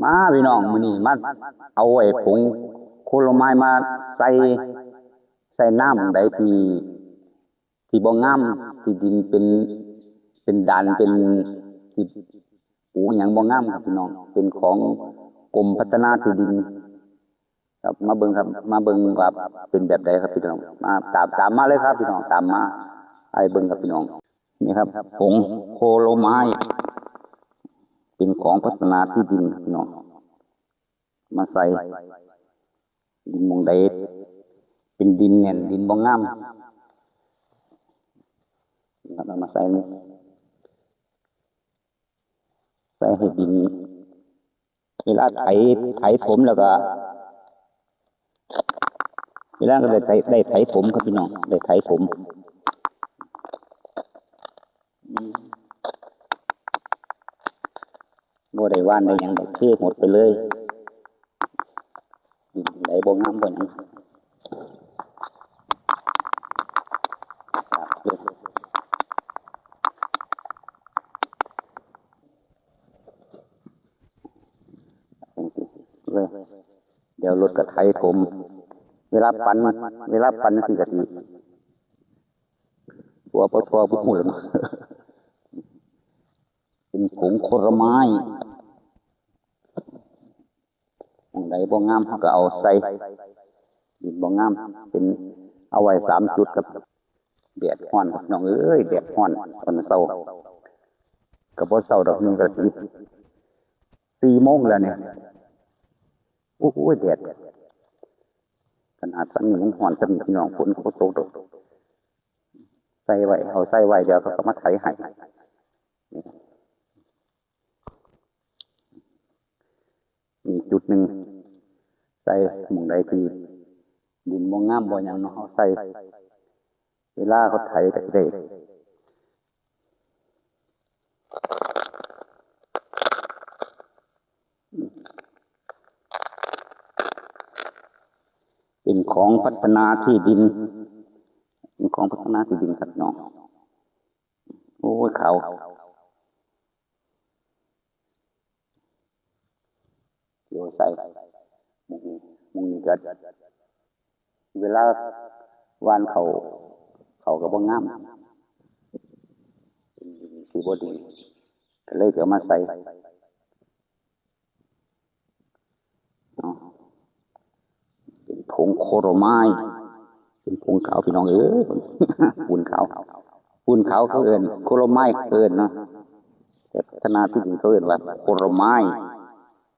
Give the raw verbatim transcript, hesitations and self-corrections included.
มาพี่น้อง มื้อนี้มาเอาไอ้ผงโคโลไมด์มาใส่ ใส่น้ำใดที่ ที่บ่งาม ที่ดินเป็น เป็นด่าน เป็น ที่ปลูกหยังบ่งามครับพี่น้อง เป็นของกรมพัฒนาที่ดิน ครับ มาเบิ่งครับ มาเบิ่งว่าเป็นแบบใดครับพี่น้อง มาตาม ตามมาเลยครับพี่น้อง ตามมา ไอ้เบิ่งครับพี่น้อง นี่ครับ ผงโคโลไมด์ เป็นของพัฒนาที่ดินครับพี่น้อง มาใส่ ดินหม่องใด เป็นดินแน่น ดินบ่งาม ครับ เอามาใส่เลย ใส่ให้ดิน เวลาไถ ไถถมแล้วก็ เวลาก็ได้ไถ ได้ไถถมครับพี่น้อง ได้ไถถม บ่ได้หว่านได้หยังดอก เทหมดไปเลย ดินใดบ่งามบ่หยัง เดี๋ยวรถก็ไถถม เวลาปั่น เวลาปั่นสิกะสิ ตัวปทบ่ฮู้แล้วเนาะ เป็นผงโคโลไมด์ หม่องใดบ่งามเฮาก็เอาใส่ ดินบ่งาม เป็น เอาไว้สามจุดครับ แดดร้อนครับน้องเอ้ย แดดร้อน ตอนเช้า ก็บ่เช้าดอก นี่ก็สิ สี่โมงแล้วเนี่ย โอ้ย แดด ขนาดส่ำนี้ยังร้อนส่ำนี้พี่น้อง ฝนก็บ่ตกดอก ใส่ไว้ เอาใส่ไว้ เดี๋ยวเขาก็มาไถให้ นี่จุดหนึ่ง ใส่หม่องใดที่ดินบ่งามบ่หยังเนาะ เอาใส่ เวลาเขาไถก็สิได้ เป็นของพัฒนาที่ดิน เป็นของพัฒนาที่ดินครับน้อง โอ้ย ขาว เดี๋ยวใส่ หม่องนี้ หม่องนี้ก็ เวลาหว่านเข้า เข้าก็บ่งาม เป็นดินที่บ่ดี ก็เลยสิเอามาใส่ เนาะ เป็นผงโคโลไมด์ เป็นผงขาวพี่น้องเอ้ย ปูนขาว ปูนขาวเขาเอิ้น โคโลไมด์เขาเอิ้นเนาะ แต่พัฒนาที่ดินเขาเอิ้นว่าโคโลไมด์